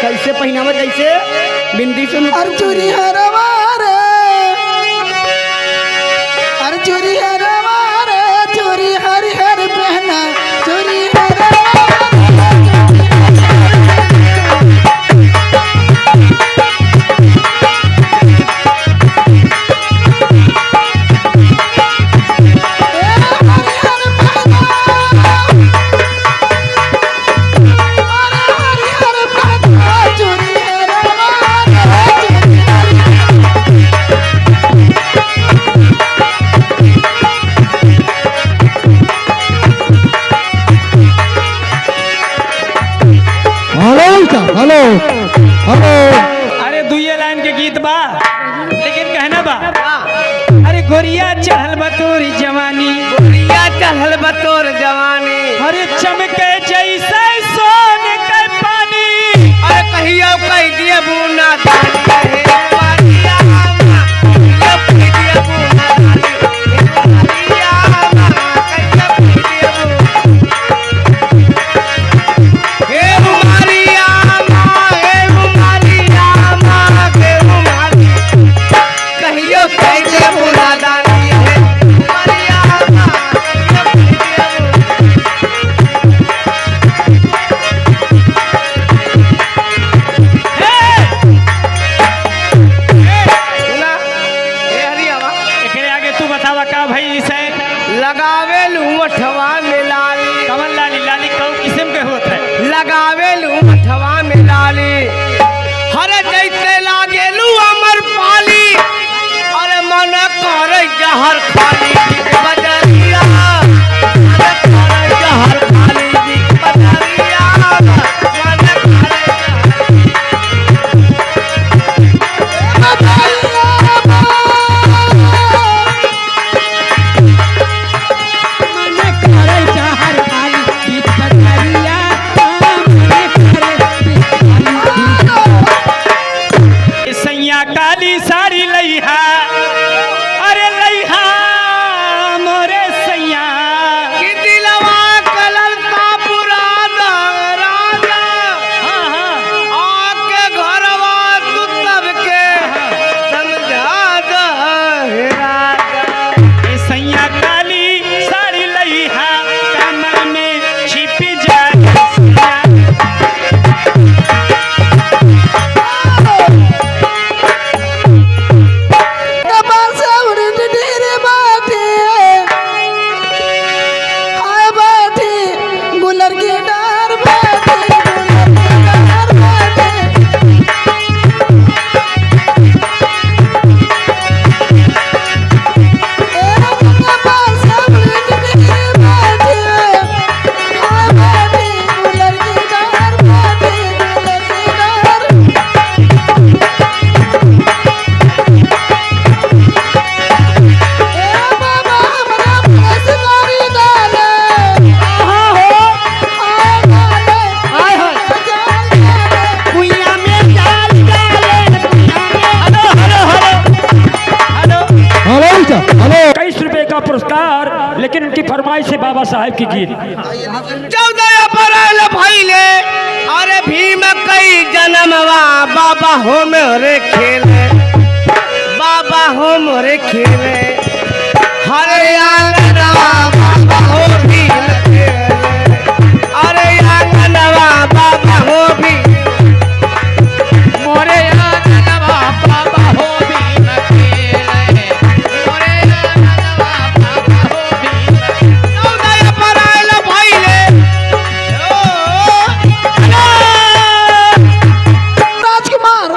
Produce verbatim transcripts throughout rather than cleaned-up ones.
कैसे पहिनावे, कैसे? बिंदी सुन। अरे चूरी हरवा रे, अरे चूरी हरवा रे, चूरी हरी हर पहना, चूरी हरवा रे, चूरी हरवा रे। Hello, hello, hello. अरे दुइये लाइन के गीत बा, लेकिन कहना बा, अरे गोरिया चढ़ल बा तोरी जवानी, गोरिया चढ़ल बा तोर जवानी। अरे चमके जैसे सोन के पानी। अरे कहियो कह दिए बूना दानी, हे गोरिया, कहियो कह दिए बूना दानी, हे गोरिया, कहियो कह दिए बूना। हे उमरिया मा, हे उमरिया मा, हे उमरिया। कहियो कह दे भुला दानी हे उमरिया मा, कहियो कह दे। हे! हे! सुना, ए हरियावा। एकरे आगे तू बतावा का भई इसे? लगावेलू ओठवा में लाली। कवन लाली? लाली कौ किस्म के होत है? लगावेलू ओठवा में लाली। हरे जैसे लागेलू अमर पाली। अरे मन करे जहर खाली बिच बजरिया। मन करे जहर खाली बिच बजरिया। मन करे जहर मन करे जहर खाली बिच बजरिया, मन करे बिच खाली बिच। ए सैया काली साड़ी लइहा, अरे लइहा मोरे सैया। कि दिलवा कलल सा पुराना राजा। हाँ, हाँ। आके घरवा तू सबके समझा द हे राजा। ए सैया काली साड़ी लइहा, कमर में छिपी जाए सैया। कपाल से उड़न ढेरे बाटे, हाय बाटे, गुलर के डार बाटे, गुलर के डार बाटे। Hello, hello, hello. हेलो। इक्कीस रुपए का पुरस्कार, लेकिन उनकी फरमाइश है बाबा साहब की गीत। चौदह अप्रैल भइले, अरे भीम कई जनमवा, बाबा हो मोरे खेले, बाबा हो मोरे खेले। हरे आंगनवा बाबा हो भीम खेले। अरे आंगनवा बाबा हो भीम। मोरे आंगनवा बाबा हो भीम खेले। मोरे आंगनवा बाबा हो भीम। चौदह अप्रैल भइले। राजकुमार,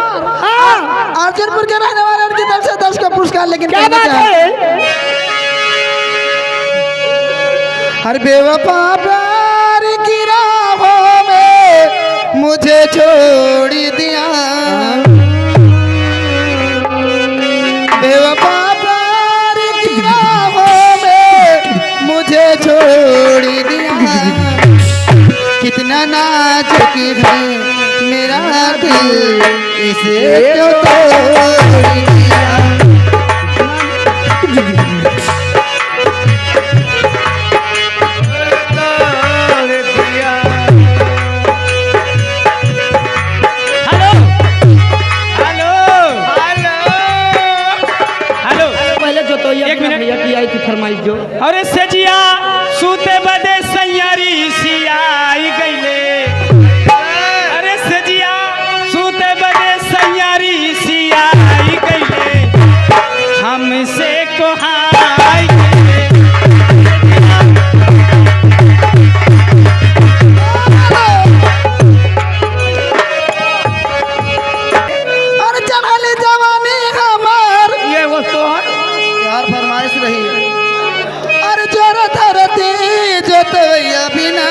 हाँ। अर्जुनपुर के रहने वाले की तरफ से दस का पुरस्कार, लेकिन क्या कहना बात क्या है? हर बेवफा प्यार की राहों में मुझे छोड़ दिया। बेवफा प्यार की राहों में मुझे छोड़ दिया। कितना नाजुक है मेरा दिल, इसे क्यों तोड़ दिया। अरे सजिया सूते बदे सैयारी सियाई गईले। अरे सजिया सूते बदे सैयारी सियाई गईले। हमसे कोहाई गईले। अरे चढ़ल जवानी हमार। ये वो तो है। यार फरमाइश रही। अरे जोर धरती जोतवैया बिना,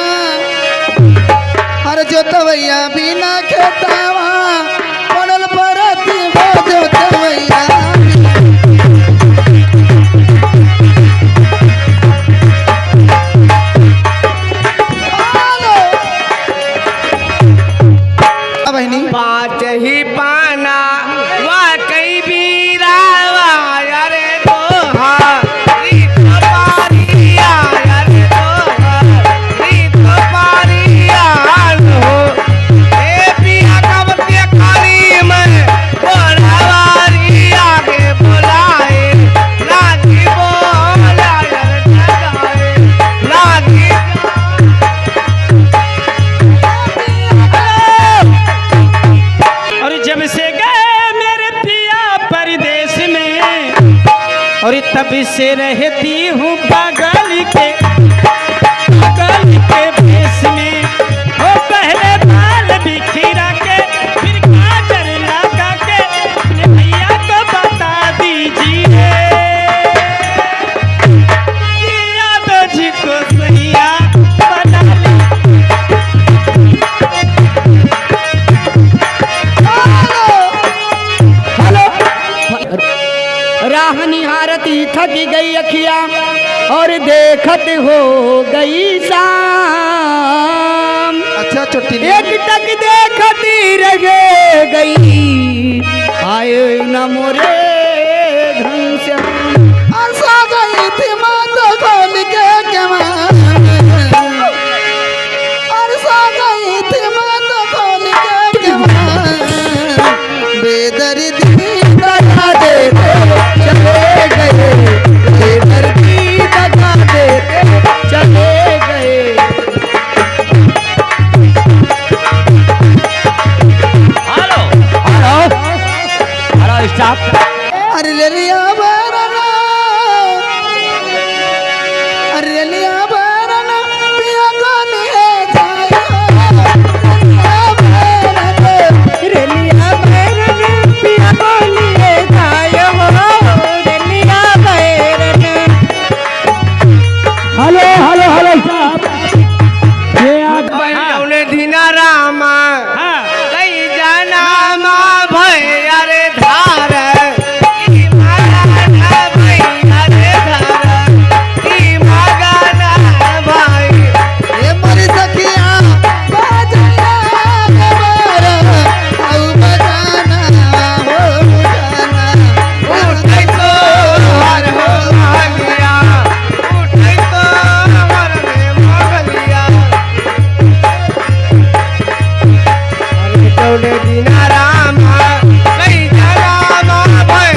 अरे जोतवैया बिना खेतावा पड़ल परती हो जोतवैया बिना। बहिनी। पाँच ही पाना वा कई बीरावा, अरे दोहा, री तो पारिया, अरे दोहा, री तो पारिया हो। ए पिया कब के खाली में बोलावारी आगे बोलाए, लागी बोला, अरे जगाए, लागी और जब से गए मेरे पिया परदेस में, और तब से रहती हूँ पागल के, पागल के भेस में। वो पहले बाल बिखिरा के, फिर काजल लगा के, अपने भैया को बता दीजिए। यादव जी को सैया बना ले। हेलो। राह निहारत ही थक गई अखिया और देखत हो गई शाम। अच्छा, चुट्टी नहीं। एक टक देखती रह गई, आए न मोरे घनश्याम। अरसा गई थी माँ तो खोल के केवाड़, अरसा गई थी माँ तो खोल के केवाड़। बेदर्दी दगा दे दे चले गए, बेदर्दी दगा दे दे चले गए। Hello, hello, hello, stop. अरे ले लिया बारना, अरे ले लिया बारना, पिया को लिए जायो। रेलिया बैरन पिया बोलिए जायो हो, रेलिया बैरन। हेलो, हेलो, हेलो, साहब। ये आज भाई, हाँ। कौने दिना रामा, हाँ। कई जाना मा भैया रे धार। ई मगाना भाई, अरे धारा, ई मगाना भाई। ए मोरी सखिया, बजाना हमारा, औ बजाना हो बजाना। उठै तो हर हो महलिया, उठै तो हर में महलिया। अरे कौने दिना रामा, कई रामा भई,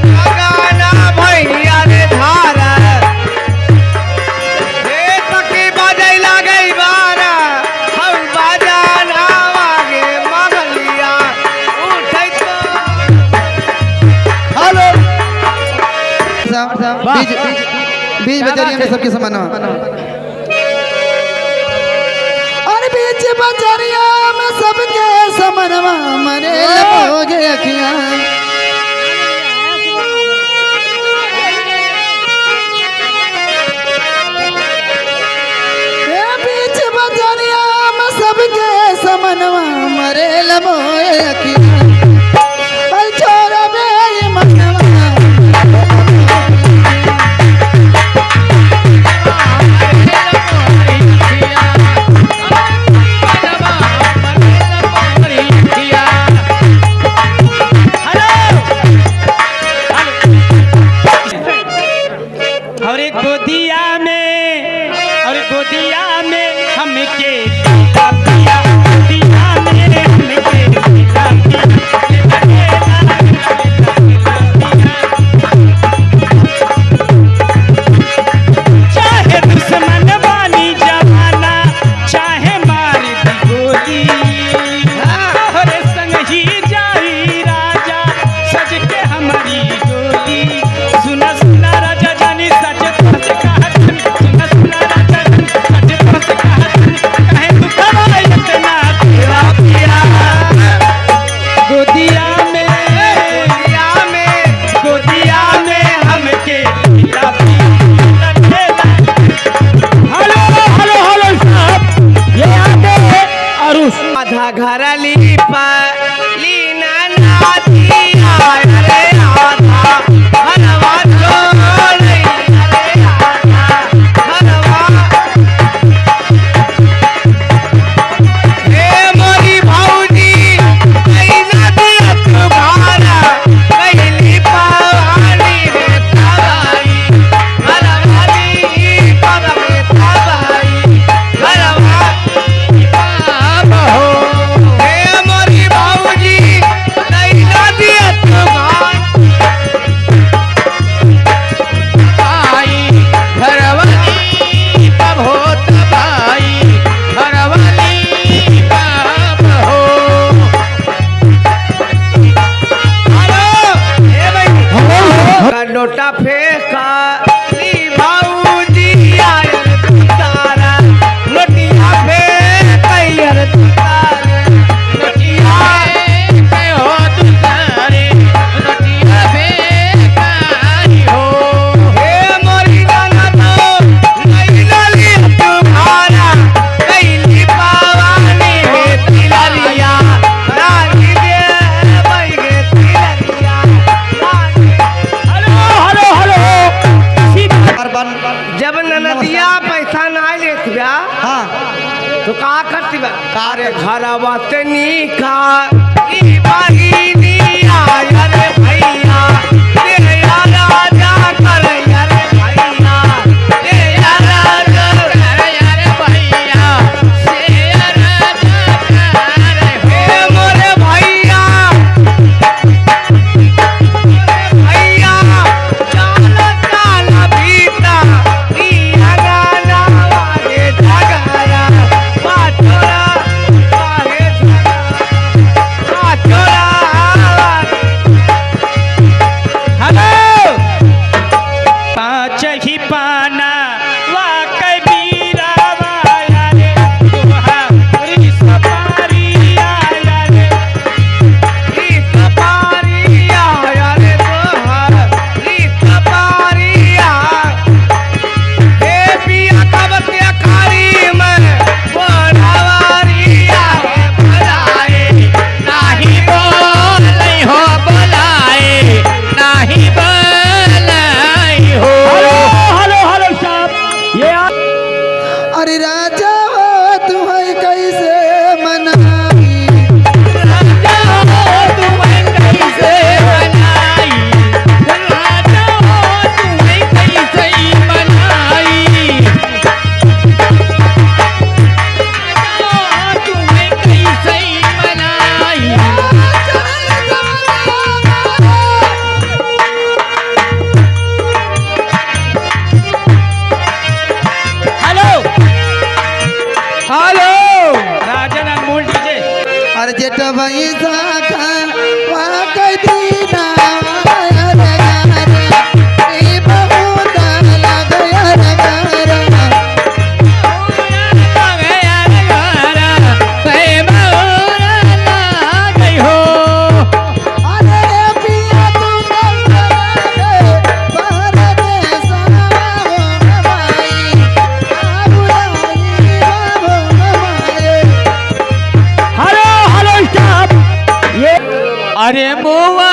मगाना भैया रे धारा। हे सखी बजै लागै बारा, हम बजाना आगे महलिया, उठै तो। हेलो। बीच, बीच बजरिया में सबके समानवा। अरे बीच बजरिया में सबके समनवा मरे लबोगे अखियाँ। ए बीच बजरिया में सबके समनवा मरे लबोगे अखियाँ। और एक गोदिया में, और एक गोदिया में हमके पिया, गोदिया में हमके पिया। आधा घर लीपा लीना नाथिया, अरे आधा घरवा छोड़ई, अरे आधा घरवा। हे मोरी भौजी, कइला दिया तू भारा, कइली पावानी रे तबाई, घरवाली पावा रे तबाई, घरवा बाप हो। हे मोरी भौजी, कइला दिया तू भारा। आई घरवाली तब हो तबाई, घरवाली तब हो। हेलो, ए भाई। हेलो। का नोटा फेंका, ई भौजी आयल तुतारा, नोटिया फेंका आयल तुतारा। नोटिया फेंका हो तुतारे, नोटिया फेंका हो। हे मोरी ननदो, नैनली तुम्हारा, कैली पावानी हे तिलरिया, रानी दे बैगे तिलरिया, रानी। Hello, hello, hello. जब ननदिया पैसा ना लेत बा, हाँ। तो का करती बा? का रे? घरवा से निकाली बहिनिया, अरे भैया, तेरा राजा कर, अरे भैया, तेरा राजा कर, अरे भैया, तेरा राजा कर। हे मोरे भैया, भैया, चाल चाल भीतर, ई अंगना वाले झगड़ा, बा छोड़ा, वाले झगड़ा, बा छोड़ा। हेलो। पाँच ही पाना वा के बीरावा आया रे, तुम्हारी सवारी आया रे। ई सवारी आया रे, तुम्हारी सवारी आ। हे पिया कब से अखाड़ी में बोलावारिया है बुलाए, नाही बोलई हो बोलाए, नाही बोलई हो। Hello, hello, hello, stop। ये आ- अरे राजा हो, तुम्हें कैसे मनाई? राजा हो, तुम्हें कैसे मनाई? राजा हो, तुम्हें कैसे मनाई? हेलो। हेलो। राजन अनमोल DJ। अरे जेठ बैसाखा वा के दीना हेलो, हेलो, stop। ये अरे मोवा